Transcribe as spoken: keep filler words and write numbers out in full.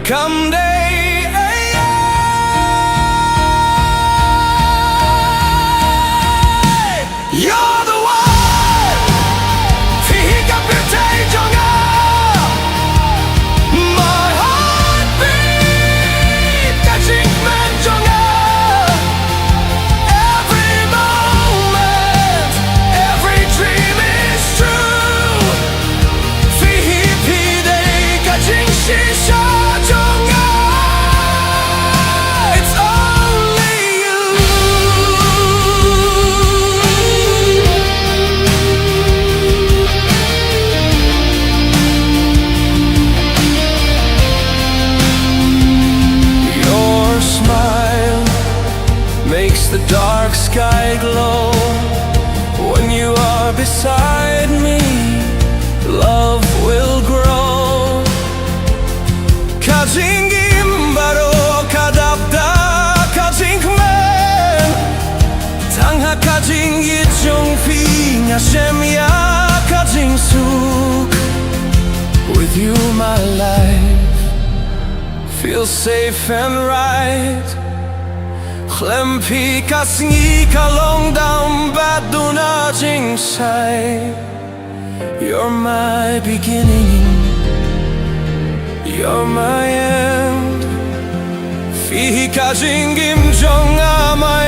Kam dei ei ei. You're the one. Phi hi ka pyrthei jong nga. My heartbeat, ka jingkmen jong nga. Every moment, every dream is true. Phi hi phi dei ka jingshisha jong nga. It's only you. Your smile makes the dark sky glow. When you are beside me, love will grow. Ka jingim baroh ka dap da ka jingkmen. Tang ha ka jingïeit jong phi nga shem ïa ka jingsuk. With you my life feels safe and right. Khlem phi ka sngi ka long dam bad duna jingshai. You're my beginning, you're my end. Phi hi ka jingim jong nga, my